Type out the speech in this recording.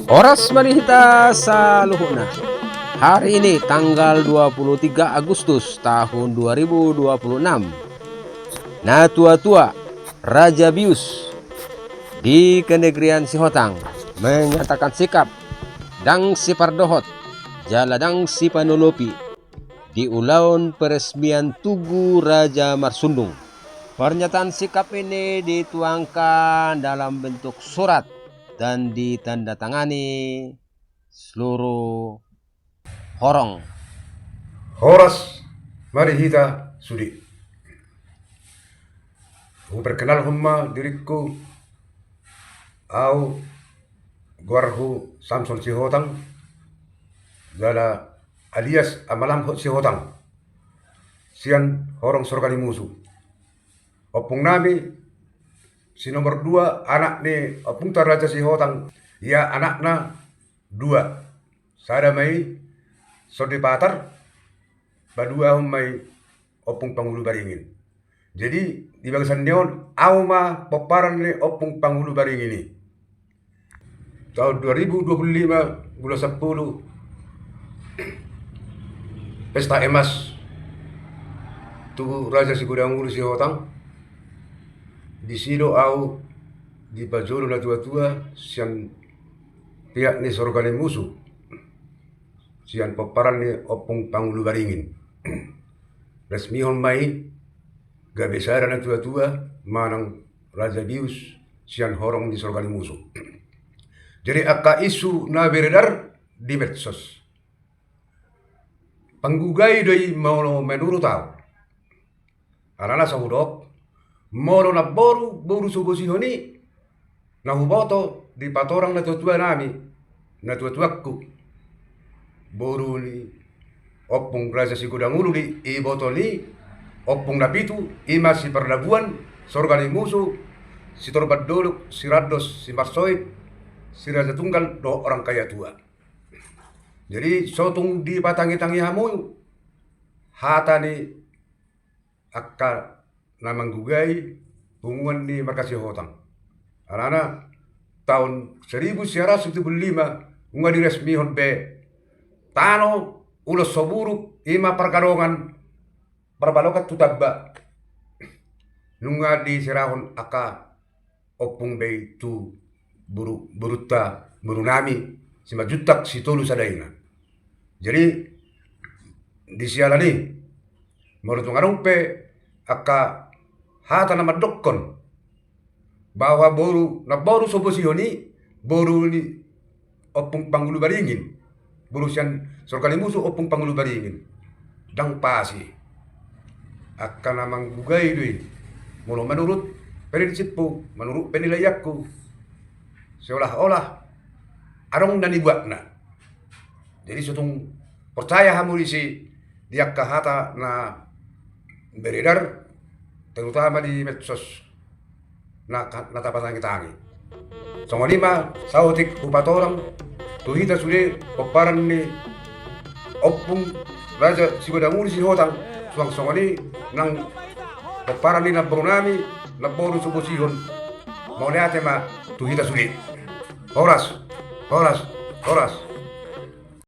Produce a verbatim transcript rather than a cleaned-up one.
Horas ma di hita saluhutna. Hari ini tanggal dua puluh tiga Agustus tahun dua ribu dua puluh enam. Natua-tua Raja Bius di kenegrian Sihotang menyatakan sikap ndang sipardohot jala ndang sipanolopi di ulaon peresmian Tugu Raja Marsundung. Pernyataan sikap ini dituangkan dalam bentuk surat dan ditandatangani seluruh horong. Horas ma di hita sude. Huperkenalhon ma diringku, au goarhu Samson Sihotang, jala alias Ama Lamhot Sihotang, sian horong Sorganimusu. Ompung nami si nomor dua, anak ni ompungta Raja Sihotang, ia anakna dua. Sada ma i Sondi Patar, paduahon ma i Ompung Pangulu Baringin. Jadi di bagasan ni on, au ma pomparan ni Ompung Pangulu Baringin i. Tahun dua ribu dua puluh lima, bulan sepuluh, pesta emas Tugu Raja Sigodang Ulu Sihotang. Disi do au dipajolo natua-tua sian pihak ni Sorganimusu, sian pomparan ni Ompung Pangulu Baringin. Resmihon ma i gabe sada natua-tua manang Raja Bius sian horong ni Sorganimusu. Jadi angka isu na beredar di medsos, panggugai do i molo menurut au. Alana so hudok, molo namboru boru so bosihon i, na huboto di patorang natua-tua nami, natua-tuangku, boru ni Ompung Raja Sigodang Ulu di iboto ni Ompung Napitu, i ma si Pardabuan, Sorganimusu, si Torbandolok, si Randos, si Marsoit, si Raja Tunggal dohot orang kaya tua. Jadi so tung dipatangi-tangi hamu hata ni angka na manggugai punguan ni marga Sihotang. Alana taon seribu sia ratus pitu pulu lima nunga diresmihon be tano ulos Soburuk, i ma pargadongan Parbalokan tu Tamba, nunga diserahon angka ompung be i tu boru, borunta, boru nami Simanjuntak Sitolu Sadaina. Jadi di siala ni, molo tung adong pe angka hata na mandokkon bahwa boru, namboru so bosihon i, boru ni Ompung Pangulu Baringin, boru sian Sorganimusu Ompung Pangulu Baringin, ndang pas i. Angka na manggugai do i. Molo manurut prinsiphu, manurut penilaianku, seolah-olah adong na nibuatna. Jadi so tung percaya hamu disi di angka hata na beredar, terutama di medsos na, na tapatangi-tangi. Songon i ma saotik hupatorang tu hita sude pomparan ni Ompung Raja Sigodang Ulu Sihotang, suang songon i nang pomparan ni namboru nami, namboru so bosihon. Mauliate ma tu hita sude. Horas, horas, horas.